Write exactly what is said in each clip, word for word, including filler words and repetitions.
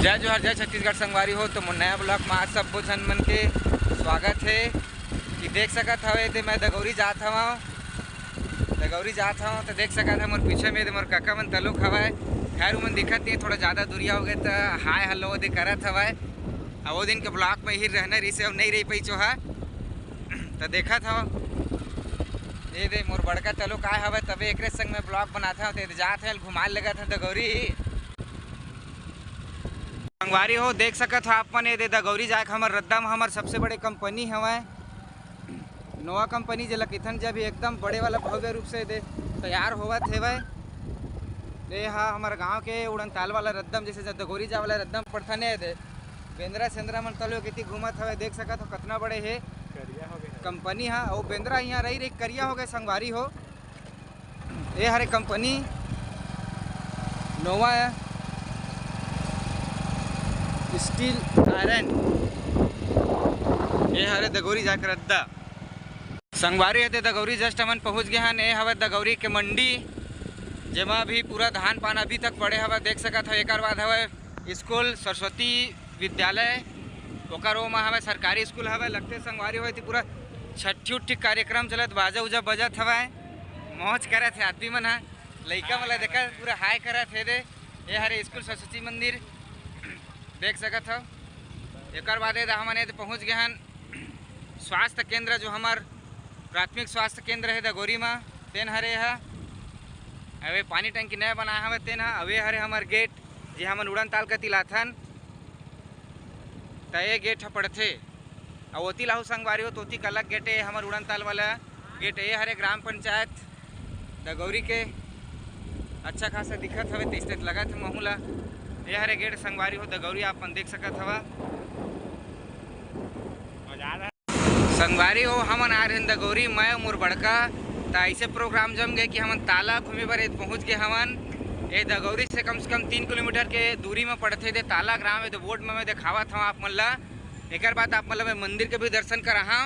जय जोहार, जय छत्तीसगढ़ संगवारी हो। तो मोर नया vlog में आप सबो झन मन के स्वागत हे। कि देख सकत हव, एदे मैं दगौरी जात हवं, दगौरी जात हवं। तो देख सकत हव, मोर पीछे में एदे मोर काका मन तलुक हवय। खैर, उमन दिखत नहीं, थोड़ा ज़्यादा दूरिया हो गए, तो hi hello दे करत हवय। अब वो दिन के vlog में ही रहना रहिसे, अब नहीं रही पाई चोहा। तो देखत हव, एदे मोर बड़का तलुक आय हवय, तबे एकरे संग में vlog बनात हवं। तो एदे जात हे, घुमाए लगत हे दगौरी। संगवारी हो, देख सकत हो आप मन, एदे दगौरी जाए के हमर रद्दा म हमर सबसे बड़े कंपनी हवय, नोवा कंपनी, जेला किथन जे अभी एकदम बड़े वाला भव्य रूप से एदे तैयार होवत हेवय। ए हा हमर गांव के उड़नताल वाला रद्दा म, जैसे दगौरी जाए वाला रद्दा म पड़थन, एदे बेंदरा सेंदरा मन तलो किती घूमत हवय, देख सकत हो कतना बड़े हे। कंपनी हा, अउ बेंदरा इहाँ रही रही करिया हो गए संगवारी हो। ए हरे कंपनी नोवा स्टील आयरन। ए हरे दगौरी जाके रद्दा। संगवारी, एदे दगौरी just हमन पहुंच गए हन। ए हवे दगौरी के मंडी, जेमा अभी पूरा धान पान अभी तक पड़े हवे, देख सकत हो। एकर बाद हवे स्कूल सरस्वती विद्यालय, ओकर ओमा हवे सरकारी स्कूल हवे। लगथे संगवारी हो, एती पूरा छट्ठी उट्ठी कार्यक्रम चलत, बाजा उजा बजत हवय, मौज करत हे आदमी मन ह। लइका मन ला देखत पूरा hi करत हे दे। ए हरे स्कूल सरस्वती मंदिर, देख सकत हव। एकर बाद एदे हमन एदे पहुंच गए हन स्वास्थ्य केंद्र, जो हमर प्राथमिक स्वास्थ्य केंद्र हे दगौरी म, तेन हरे ह। अवे पानी टंकी नया बनाए हवे तेन ह। अवे हरे हमर गेट, जे हमन उड़नताल कति लाथन, त ए गेट ह पड़थे। अउ ओती लाहू संगवारी हो, तोती का अलग गेट ए, हमर उड़नताल वाला गेट ए हरे ग्राम पंचायत दगौरी के। अच्छा खासा दिखत हवे, तेज तेज लगत हे महू ला। ए हरे गेट संगवारी हो दगौरी, आप मन देख सकत हवा। संगवारी हो, हमन आ रहे दगौरी, मैं अउ मोर बड़का, त ऐसे प्रोग्राम जम गए कि हमन ताला घूमे बर एद पहुंच गए हवन। ए दगौरी से कम से कम तीन किलोमीटर के दूरी में पड़थे दे ताला ग्राम, ए दे बोर्ड में मैं देखावत हूँ आप मन ला। एकर बाद आप मन ला मैं मंदिर के भी दर्शन कराहा।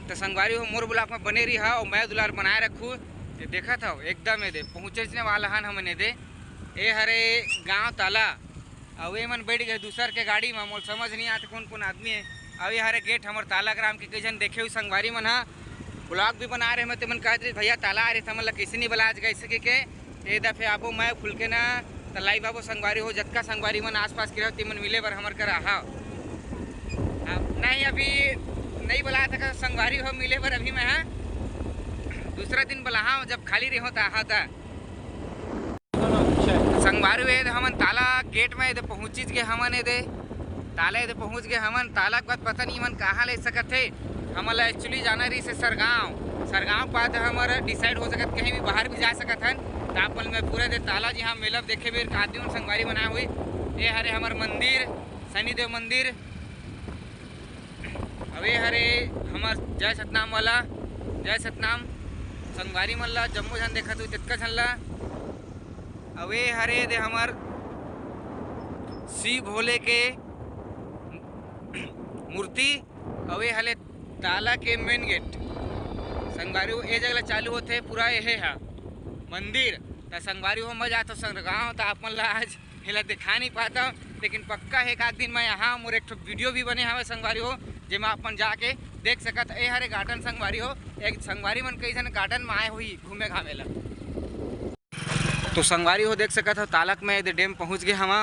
त संगवारी हो, मोर vlog में बने रही हा अउ मैं दुलार बनाए रखू। ये देखत हव एकदम ए दे पहुँचने वाला हन हमन ए दे। ए हरे गांव ताला। अउ ए मन बैठ गए दूसर के गाड़ी म, मोल समझ नहीं आते कौन कौन आदमी हे। अउ ए हरे गेट हमर ताला ग्राम के, कई झन देखे हुई संगवारी मन हा vlog भी बना रहे, मैं तेमन कहत रही, "भैया ताला आ रहे, हमन ला कैसे नहीं बला आज गए सके के?" ए दफे आबो मैं खुल के ना, त live आबो संगवारी हो, जतका संगवारी मन आसपास के रहो, तेमन मिले बर हमर कर आहा। अब नहीं, अभी नहीं बला था संगवारी हो मिले बर, अभी मैं हा दूसरा दिन बलाहा, जब खाली रहो त आहा था। संगवारी हो, एदे हमन ताला गेट में एदे पहुंचिच गे हमन, एदे ताला एदे पहुंच गे हमन। ताला के बाद पता नहीं हमन कहाँ ले सकत हे। हमन ला actually जाना रही से सरगांव, सरगांव के बाद हमर decide हो सकत कहीं भी बाहर भी जा सकत हन। त आप मन मैं पूरा दे ताला जी, हाँ, मेला देखे बर आदमी मन संगवारी बनाए हुई। ये हरे हमर मंदिर, शनिदेव मंदिर। अउ ए हरे हमर जय सतनाम वाला, जय सतनाम संगवारी मन ला, जम्मो झन देखत हुई तेतका झन ला। अउ ए हरे दे हमर शिव भोले के मूर्ति। अउ ए हले ताला के main gate। संगवारी हो, ए जगह ले चालू होथे पूरा एहे हा मंदिर। त संगवारी हो, मैं जात हूँ सरगांव, त आप मन ला आज एला दिखा नहीं पाता हूँ, लेकिन पक्का है एक आध दिन मैं यहाँ मोर एक ठो video भी बने हवे संगवारी हो, जेमा आप मन जाके देख सकत। ए हरे garden संगवारी हो, एक संगवारी मन कई झन garden में आए हुई घूमे घामे ला। तो संगवारी हो, देख सकत हो ताला के मैं एदे dam पहुँच गए हवा।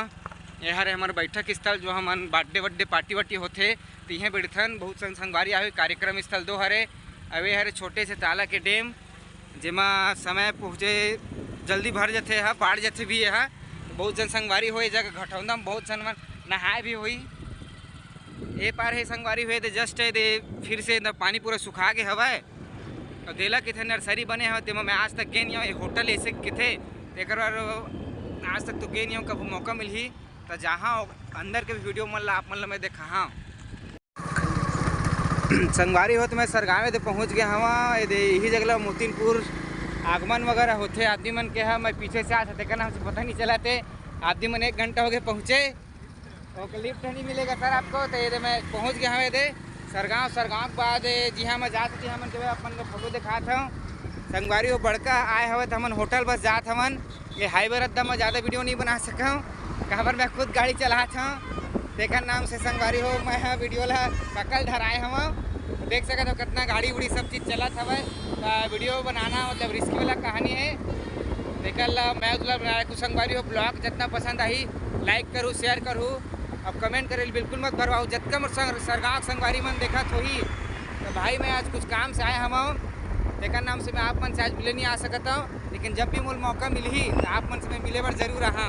ये हरे हमर बैठक स्थल, जो हमन birthday वर्डे party वार्टी होथे त इहें बैठथन। बहुत सन संगवारी आए हुई, कार्यक्रम स्थल दो हरे। अउ ए हरे छोटे से ताला के dam, जेमा समय पहुँचे जल्दी भर जथे हा, बाढ़ जथे भी हा। बहुत झन संगवारी हो, ए जगह घटौंदा में बहुत झन मन नहाए भी होई। ए पार हे संगवारी हो, एदे just एदे फिर से न पानी पूरा सुखा गे हवय। अउ देला किथे nursery बने हवय, तेमा मैं आज तक गे नइ हवं। ए होटल ऐसे किथे, तेकर बर आज तक तो गे नइ हवं, कभू मौका मिलही त जाहां अंदर के भी video मन ला आप मन ला मैं देखाहां। संगवारी हो, त मैं सरगांव एदे पहुंच गए हवा। एदे इही जगह ला मोतिनपुर आगमन वगैरह होथे। आदमी मन के हा, मैं पीछे से आत हंव, तेकर नाम से पता नहीं चलत हे। आदमी मन एक घंटा हो गए पहुंचे, ओके lift नहीं मिलेगा sir आपको। तो एदे मैं पहुंच गए हवा एदे सरगांव। सरगांव के बाद ए, जिहां मैं जात हंव, तिहां मन के मैं अपन के photo दिखात हंव। संगवारी हो, बड़का आए हवे त हमन होटल बस जात हवन। ये highway रद्दा मैं ज्यादा video नहीं बना सकंव। काबर मैं खुद गाड़ी चलात हूँ, तेकर नाम से संगवारी हो, मैं ह वीडियो ला सकल धराए हवं। देख सकत हो कितना गाड़ी उड़ी सब चीज चलत हवय। त वीडियो बनाना मतलब रिस्की वाला कहानी है, तेकर ला मैं उतला बनाए कुछ संगवारी हो। ब्लॉग जितना पसंद आही, लाइक करू, शेयर करू, अब कमेंट करे बिल्कुल मत भरवाओ। जतका मोर संग सरगांव संगवारी मन देखत होही, तो भाई मैं आज कुछ काम से आए हवं, तेकर नाम से मैं आप मन से आज मिले नहीं आ सकत हूँ, लेकिन जब भी मोल मौका मिलही तो आप मन से मैं मिले बर जरूर आहा।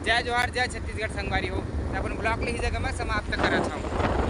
जय जोहार, जय छत्तीसगढ़ संगवारी हो। तो अपन ब्लॉग ले ही जगह मैं समाप्त करत हूँ।